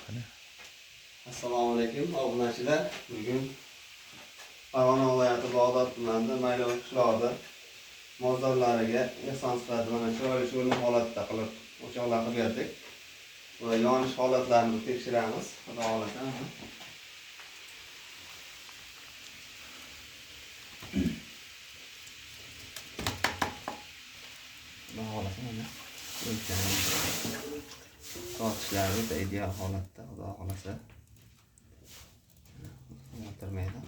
Qani. Assalomu alaykum obunachilar. Bugun Farg'ona viloyati Bag'dod tumanida Maylov qishlog'ida mozdorlariga ehson sifatida mana chiroyli sho'rli holatda qilib o'choqlar qilib berdik. Va yonish holatlarini tekshiramiz. Xudo xohlasa. Xudo xohlasa mana o'lcham tortishlari o'ta ideal holatda, Xudo xohlasa. O'tirmaydi.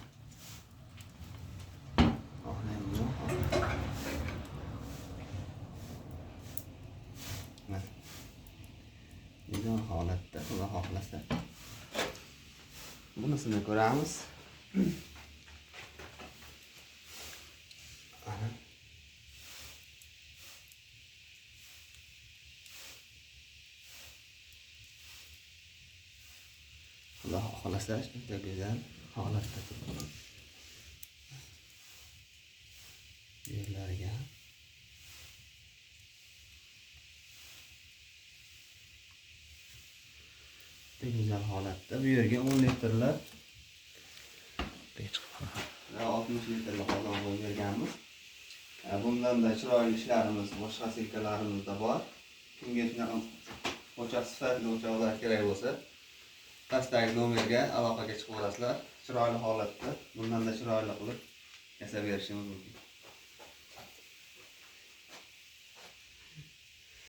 Ideal holatda, Xudo xohlasa. Bunisini ko'ramiz. Xudo xohlasa juda go'zal holatda turibdi. Yerlarga juda go'zal holatda. Bu yerga 10 litrlar 60 litrli qozon qo'yib berganmiz. Bundan-da chiroyli ishlarimiz boshqa silkalarimizda bor. Kimga shunaqa o'choq sifatli o'choqlar kerak bo'lsa, pastdagi nomerga aloqaga chiqib olasizlar. Chiroyli holatda, bundan-da chiroyli qilib yasab berishimiz mumkin.